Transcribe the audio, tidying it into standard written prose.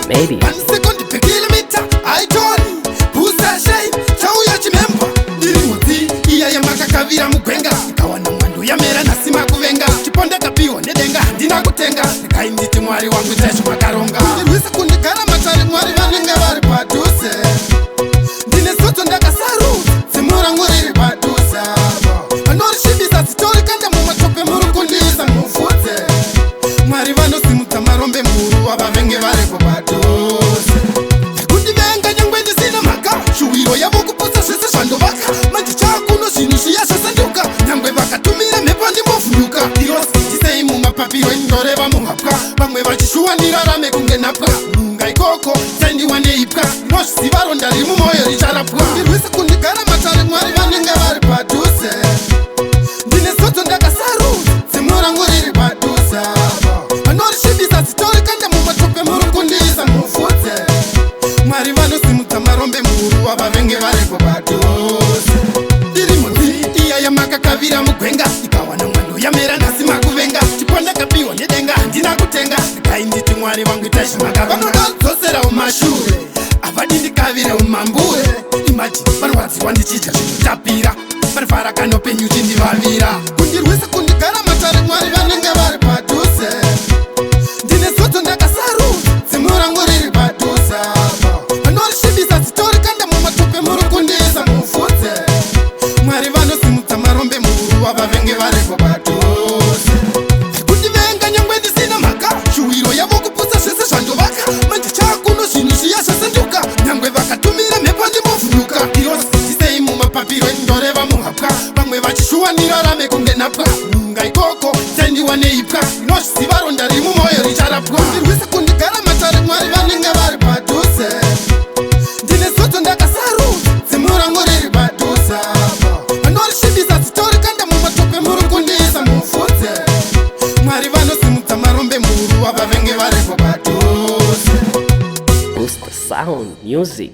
Maybe. One second per kilometer haitori booster shine chauya chimembwa. Ndiri mhodzi iya yamakakavira mugwenga, ikawana mwando yamera nhasi makuvenga. Chipo ndakapiwa nedenga, handina kutenga. Regai nditi Mwari wangu, chaizvo makaronga. Kundirwisa, kundigara matare, Mwari vanenge vari padhuze. Ndine zodzo ndakasarudza, dzimu rangu riri padhuze apa. Vanorisvibisa zitori kanda mumatope, muri kundiisa mufudze. Mwari vanosimudza marombe mhuru, vavavenge varipo padhuze. Kundivenga nyangwe ndisina mhaka, shuwiro yavo kuputsa zvese zvandovaka. Manje chakuno zvinhu zviya zvasanduka, nyangwe vakatumira mhepo ndimbovhunduka. Ndisei mumapapiro, indoreva muhapwa. Vamwe vachishuwa ndirarame kunge nhapwa, nunga ikoko taindiwa neipwa. Ndinozviziva ronda riri mumwoyo richarapwa. Ndirwise, kundigara matare, Mwari vanenge vari padhuze. Ndine zodzo ndakasarudza, dzimu rangu riri padhuze apa. Vanorisvibisa zitori kanda mumatope, muri kundiisa mufudze. Mwari vanosimudza marombe mhuru, vavavenge varipo padhuze. Ndiri mhodzi iya yamakakavira mugwenga, ikawana mwando yamera nhasi makuvenga. Chipo ndakapiwa nedenga, handina kutenga. Regai nditi Mwari vangu, itai zvamakaronga. Vanoda umashure, havadi ndikavire umambure. Imagine, vanorwadziwa ndichidya zvinotapira, varivhara kanopenyu chindivavira. Kundirwisa, kundigara matare, Mwari vanenge vari padhuze. Ndine zodzo ndakasarudza, dzimu rangu riri padhuze apa. Vanorisvibisa zitori kanda mumatope, muri kundiisa mufudze. Mwari vanosimudza marombe mhuru, vavavenge varipo padhuze. Kundivenga nyangwe ndisina mhaka, shuwiro yavo kuputsa zvese zvandovaka. Manje chakuno zvinhu zviya zvasanduka, nyangwe vakatumira mhepo ndimbovhunduka. Ndisei mumapapiro, indoreva muhapwa. Vamwe vachishuwa ndirarame kunge nhapwa, nunga ikoko taindiwa neipwa. Ndinozviziva ronda riri mumwoyo richarapwa. Ndirwise, kundigara matare, Mwari vanenge vari padhuze. Ndine zodzo ndakasarudza, dzimu rangu riri padhuze apa. Vanorisvibisa zitori kanda mumatope, muri kundiisa mufudze. Mwari vanosimudza marombe mhuru, vavavenge varipo padhuze. Boost Sound Music.